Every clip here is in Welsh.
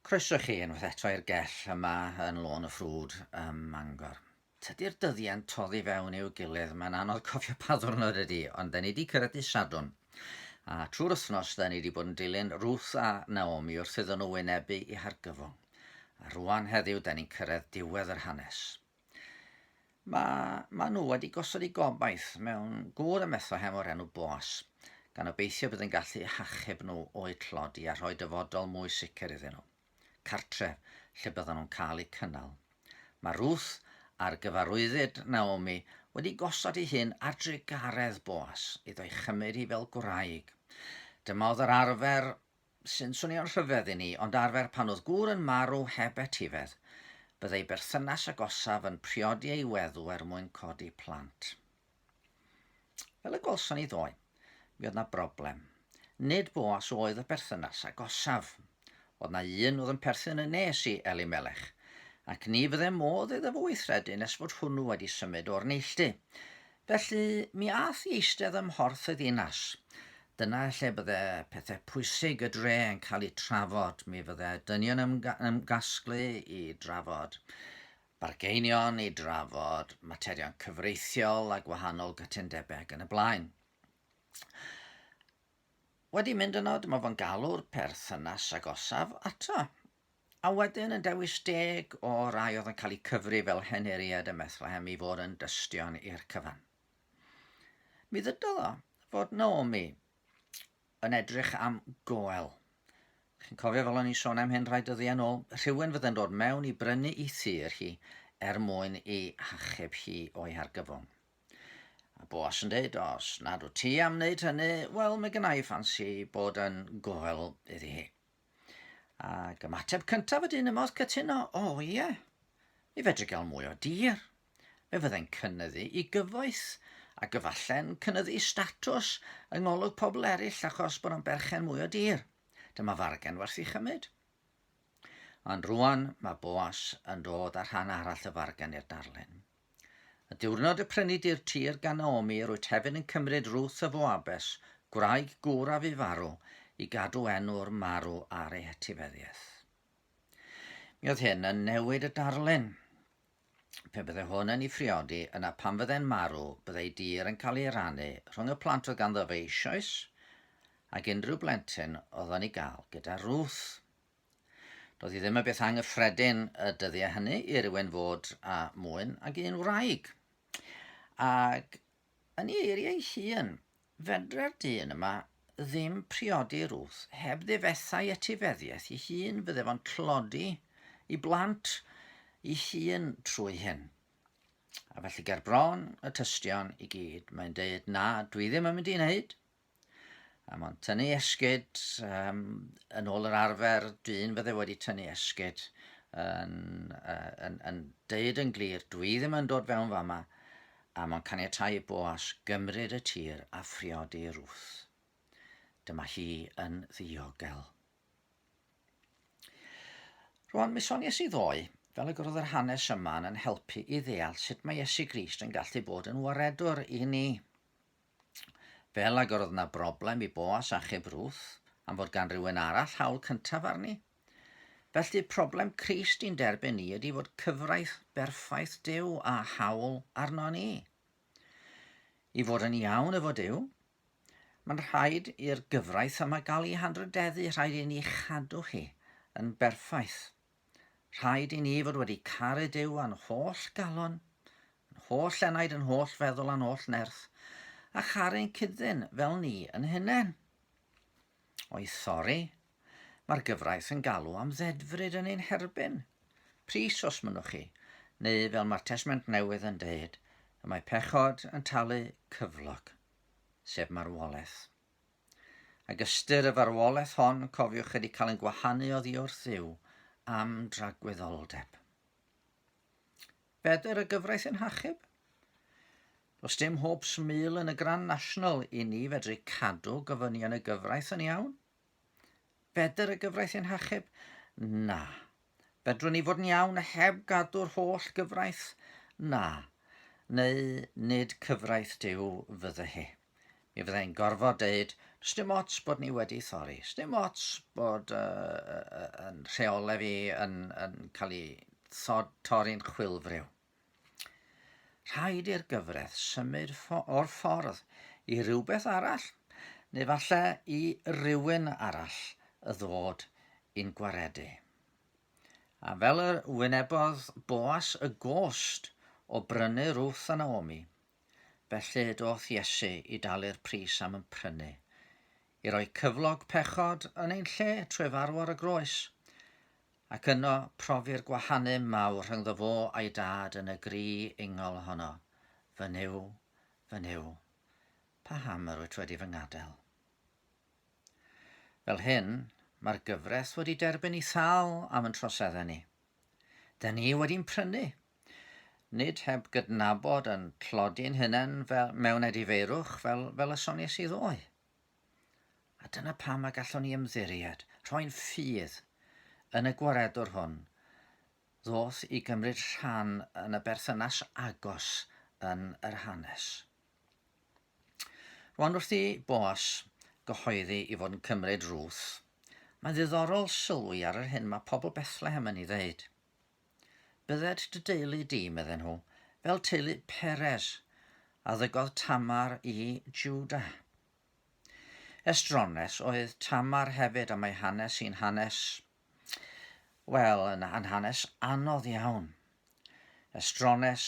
Croeso chi unwaith eto i'r gell yma yn Lôn y Ffrwd ym Mangor. Tydi'r dyddiau'n toddi fewn i'w gilydd, mae'n anodd cofio pa ddwrnod ydi, ond da ni wedi cyrraedd dydd Sadwrn. A trwy'r wythnos da ni wedi bod yn dilyn Ruth a Naomi wrth iddyn nhw wynebu i hargyfwng. A rwan heddiw da ni'n cyrraedd diwedd yr hanes. Mae, mae nhw wedi gosod eu gobaith mewn gŵr ym Methlehem o'r enw Boas, gan obeithio bydd yn gallu hachub nhw o'u tlodi a rhoi dyfodol mwy sicr iddyn nhw. Cartref lle byddan nhw'n cael eu cynnal. Mae Ruth, ar gyfarwyddyd Naomi, wedi gosod ei hun ar drugaredd Boas iddo'i chymryd hi fel gwraig. Dyma oedd yr arfer sy'n swnio'n rhyfedd i ni, ond arfer pan oedd gŵr yn marw heb etifedd, byddai ei berthynas agosaf yn priodi ei weddw er mwyn codi plant. Fel y gwelson ni ddoe, mi oedd 'na broblem. Nid Boas oedd y berthynas agosaf. Oedd 'na un oedd yn perthyn yn nes i Elimelech, ac ni fydde modd iddo fo weithredu nes fod hwnnw wedi symud o'r neilltu. Felly, mi ath i eistedd ym mhorth y ddinas. Dyna lle bydde pethau pwysig y dre yn cael eu trafod. Mi fydde dynion yn ymgasglu i drafod bargeinion, i drafod materion cyfreithiol a gwahanol gytundebau ac yn y blaen. Wedi mynd yno, dyma fo'n galw'r perthynas agosaf ato. A wedyn yn dewis deg o rai oedd yn cael eu cyfri fel henuriaid ym Methlehem i fod yn dystion i'r cyfan. Mi ddydodd o fod Naomi yn edrych am goel. Chi'n cofio fel o'n i'n sôn am hyn rhai dyddiau yn ôl? Rhywun fydde'n dod mewn i brynu i thir hi er mwyn i hachub hi o'i hargyfwng. A Boas yn dweud, os nad wyt ti am wneud hynny, wel, mae gennau i ffansi bod yn goel iddi hi. Ac ymateb cyntaf y dyn yma oedd cytuno, o oh, ie, mi fedri gael mwy o dir. Fe fydde'n cynyddu i gyfoeth ac efallai'n cynyddu i statws yng ngolwg pobl eraill achos bod o'n berchen mwy o dir. Dyma fargen werth i chymryd. Ond rwan mae Boas yn dod â rhan arall y fargen i'r darlun. Y diwrnod y prynu di'r tir gan Naomi, rwyt hefyd yn cymryd Ruth y Foabes, gwraig gŵr a fu farw, i gadw enw'r marw ar ei hetifeddiaeth. Mi oedd hyn yn newid y darlun. Pe bydde hwn yn ei phriodi, yna pan fydde'n marw, byddai ei dir yn cael ei rannu rhwng y plant oedd ganddo fe eisoes ac unrhyw blentyn oedd yn ei gael gyda Ruth. Doedd hi ddim yn beth anghyffredin y dyddiau hynny i rywun fod â mwyn ag un wraig. Ac yn ei eiriau ei hun, fedre'r dyn yma ddim priodi Ruth heb ddifethau etifeddiaeth ei hun, fydde fo'n tlodi i blant ei hun trwy hyn. A felly ger bron y tystion i gyd, mae'n deud, na, dwi ddim yn mynd i wneud. A mae'n tynnu esgid, um, yn ôl yr arfer, dyn fydde wedi tynnu esgid yn, uh, yn, yn deud yn glir, dwi ddim yn dod fewn fama, a mae'n caniatau i Boas gymryd y tir a phriodi Ruth. Dyma hi yn ddiogel. Rwan, mi sonies i ddoe, fel y gwrodd yr hanes yma yn helpu i ddeall sut mae Iesu Grist yn gallu bod yn waredwr i ni. Fel ag yr oedd 'na broblem i Boas achub Ruth, am fod gan rywun arall hawl cyntaf arni. Felly, problem Crist i'n derbyn ni ydy fod cyfraith berffaith Duw a hawl arno ni. I fod yn iawn efo Duw, mae'n rhaid i'r gyfraith yma gael ei hanrhydeddu, rhaid i ni chadw hi yn berffaith. Rhaid i ni fod wedi caru Duw â'n holl galon, yn holl enaid, yn holl feddwl a'n holl nerth, a charu'n cyd-ddyn fel ni yn hunain. O'i thorri, mae'r gyfraith yn galw am ddedfryd yn ein herbyn. Pris, os mynnwch chi, neu fel mae'r Testament Newydd yn deud, y mae pechod yn talu cyflog, sef marwolaeth. Ac ystyr y farwolaeth hon, cofiwch, ydy cael ein gwahanu oddi wrth Dduw am dragwyddoldeb. Fedr y gyfraith yn hachub? Does dim hopes mul yn y Grand National i ni fedru cadw gofynion y gyfraith yn iawn. Fedr y gyfraith ein hachub? Na. Fedrwn ni fod yn iawn heb gadw'r holl gyfraith? Na. Neu nid cyfraith Duw fydde hi. Mi fyddai'n gorfod deud, sdim ots bod ni wedi thorri, sdim ots bod uh, yn rheolau fi yn, yn cael ei torri'n chwilfriw. Rhaid i'r gyfraith symud o'r ffordd i rywbeth arall, neu falle i rywun arall y ddod i'n gwaredu. A fel yr wynebodd Boas y gost o brynu Ruth a Naomi, felly doth Iesu i dalu'r pris am yn prynu, i roi cyflog pechod yn ein lle trwy farw ar y groes, Ac yno profi'r gwahanu mawr rhyngddo fo a'i dad yn y gri ingol honno, Fy Nuw, fy Nuw, paham yr wyt wedi fy ngadael? Fel hyn, mae'r gyfraith wedi derbyn ei thâl am yn troseddau ni. Dyn ni wedi'n prynu. Nid heb gydnabod yn tlodi'n hunain fel, mewn edifeirwch fel, fel y sonies i ddoe. A dyna pam y gallwn ni ymddiried, rhoi'n ffydd yn y gwaredwr hwn, ddoth i gymryd rhan yn y berthynas agos yn yr hanes. Rwan wrth i Boas gyhoeddi i fod yn cymryd Ruth, mae'n ddiddorol sylwi ar yr hyn mae pobl Bethlehem yn ei ddeud. Bydded dy deulu di, medden nhw, fel teulu Peres, a ddygodd Tamar i Judah. Estrones oedd Tamar hefyd, a mae hanes hi'n hanes, wel, yn, yn hanes anodd iawn. Estrones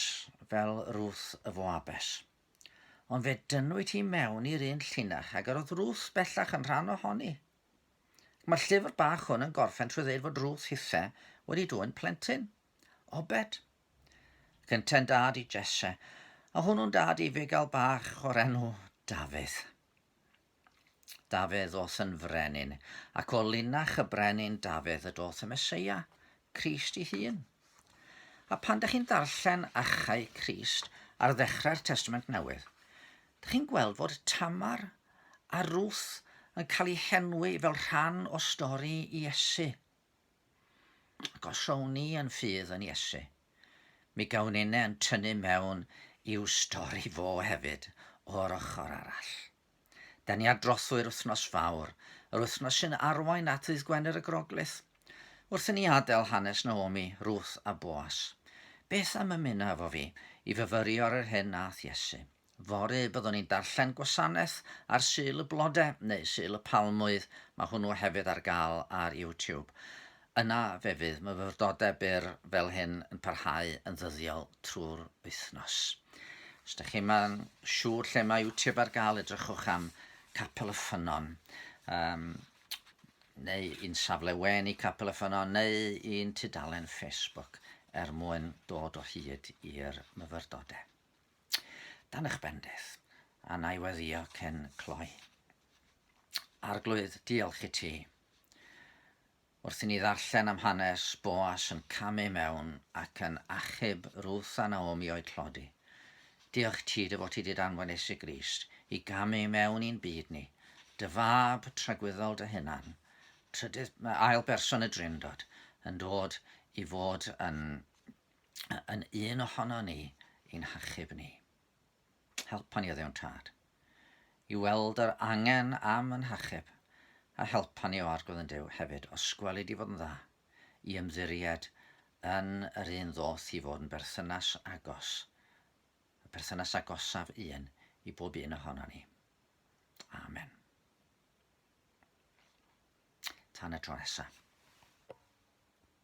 fel Ruth y Foabes. Ond fe dynnwyd hi mewn i'r un llinach ag yr oedd Ruth bellach yn rhan ohoni. Mae'r llyfr bach hwn yn gorffen trwy ddeud fod Ruth hithe wedi dwyn plentyn, Obed. Cynta'n dad i Jesse, a hwnnw'n dad i fugail bach o'r enw Dafydd. Dafydd ddoth yn frenin, ac o linach y brenin Dafydd y doth y Meseia, Crist ei hun. A pan dych chi'n darllen achau Crist ar ddechrau'r Testament Newydd, dych chi'n gweld fod Tamar a Ruth yn cael eu henwi fel rhan o stori Iesu. Ac os rown ni yn ffydd yn Iesu, mi gawn ninne yn tynnu mewn i'w stori fo hefyd o'r ochr arall. Da ni ar drothwy'r wythnos fawr, yr wythnos sy'n arwain at ddydd Gwener y Groglith. Wrth i ni adael hanes Naomi, Ruth a Boas, beth am ymuno efo fi i fyfyrio ar yr hyn nath Iesu? Fory byddwn ni'n darllen gwasanaeth ar Sul y Blode, neu Sul y Palmwydd, mae hwnnw hefyd ar gael ar YouTube. Yna fe fydd myfyrdodau byr fel hyn yn parhau yn ddyddiol trwy'r wythnos. Os ydych chi'n ma'n siŵr lle mae YouTube ar gael, edrychwch am Capel y Ffynnon. Um, neu un safle we ni Capel y Ffynnon, neu un tudalen Facebook er mwyn dod o hyd i'r myfyrdodau. Dan eich bendith, a na i weddio cyn cloi. Arglwydd, diolch i ti. Wrth i ni ddarllen am hanes Boas yn camu mewn ac yn achub Ruth a Naomi o'u tlodi, diolch ti dy fod ti 'di danfon Iesu Grist i gamu mewn i'n byd ni, dy fab tragwyddol dy hunan, trydydd, ail berson y Drindod, yn dod i fod yn, yn un ohono ni i'n hachub ni. Helpa ni o Dduw'n Tad i weld yr angen am yn hachub, a helpa ni o Arglwydd yn Duw hefyd, os gweli di fod yn dda, i ymddiried yn yr un ddoth i fod yn berthynas agos, y perthynas agosaf un i bob un ohono ni. Amen. Tan y tro nesaf.